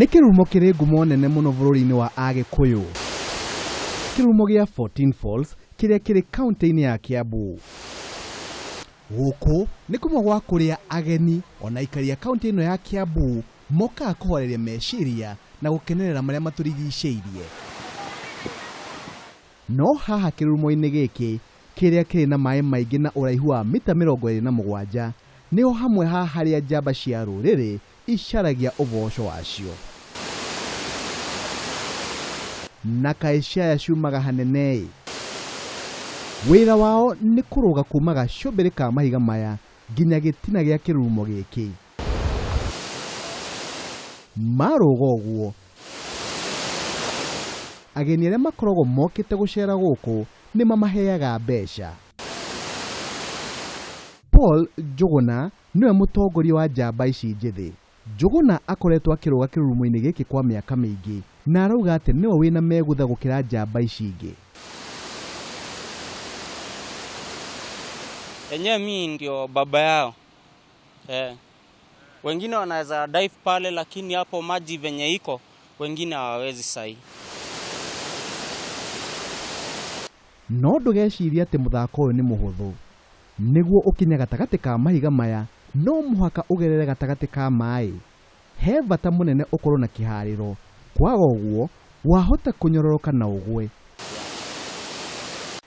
Nĩ kĩrurumo kĩrĩ ngumo nene mũno bũrũri-inĩ wa Agĩkũyũ. Kĩrurumo gĩa 14 Falls kĩrĩa kĩrĩ kaunti-inĩ ya Kiambu. Gũkũ nĩ kũmwe gwa kũrĩa ageni ona aikari a kaunti ĩno ya Kiambu mokaga kũhoreria meciria na gũkenerera marĩa matũrigicĩirie. No haha kĩrurumo-inĩ gĩkĩ kĩrĩa kĩrĩ na maĩ maingĩ na ũraihu wa mita 27 nĩho hamwe ha harĩa njamba cia rũrĩrĩ icaragia ũboco wacio. Na kaĩ ciaya ciumaga hanene-ĩ! Wĩra wao nĩ kũrũga kuuma gacũmbĩrĩ ka mahiga maya nginya gĩtina gĩa kĩrurumo gĩkĩ. Marũga ũguo, ageni arĩa makoragwo mokĩte gũceera gũkũ nĩ mamaheaga mbeca. Paul Njũgũna nĩwe mũtongoria wa njamba ici njĩthĩ. Njũgũna akoretwo akĩrũga kĩrurumo-inĩ gĩkĩ kwa mĩaka mĩingĩ na arauga atĩ nĩwe wĩna megutha gũkĩra njamba ici ingĩ. Enyewe mi ndio baba yao eh. Wengine wanaweza dive pale, lakini hapo maji venye iko wengine hawawezi sahi. No ndũgecirie atĩ mũthako ũyũ nĩ mũhũthũ. Nĩguo ũkinye gatagatĩ ka mahiga maya no mũhaka ũgerere gatagatĩ ka maĩ. He bata mũnene ũkorwo na kĩharĩro, kwaga ũguo wahota kũnyororoka na ũgwe.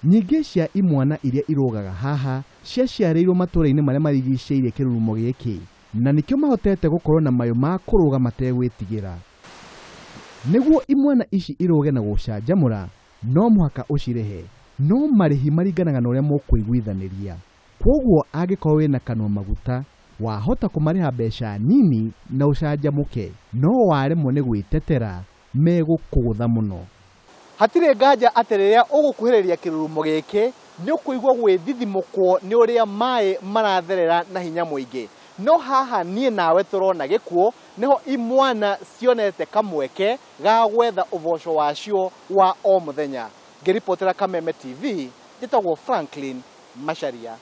Nyingĩ cia imwana iria irũgaga haha ciaciarĩirwo matũũra-inĩ marĩa marigicĩirie kĩrurumo gĩkĩ na nĩkĩo mahotete gũkorwo na mayũ ma kũrũga mategwĩtigĩra. Nĩguo imwana ici irũge na gũcanjamũra no mũhaka ũcirĩhe, no marĩhi maringanaga na ũrĩa mũkũiguithanĩria. Kwoguo angĩkorwo wĩna kanua maguta, wahota kũmarĩha mbeca nini na ũcanjamũke, no waremwo nĩ gwĩtetera, megũkũgũtha mũno. Hatirĩ nganja atĩ rĩrĩa ũgũkuhĩrĩria kĩrurumo gĩkĩ, nĩ ũkũigua gwĩthithimũkwo nĩ ũrĩa maĩ maratherera na hinya mũingĩ. No haha niĩ nawe tũrona gĩkuũ, nĩho imwana cionete kamweke ga gwetha ũboco wacio wa o mũthenya. Ngĩribotera Kameme TV, njĩtagwo Franklin Macharia.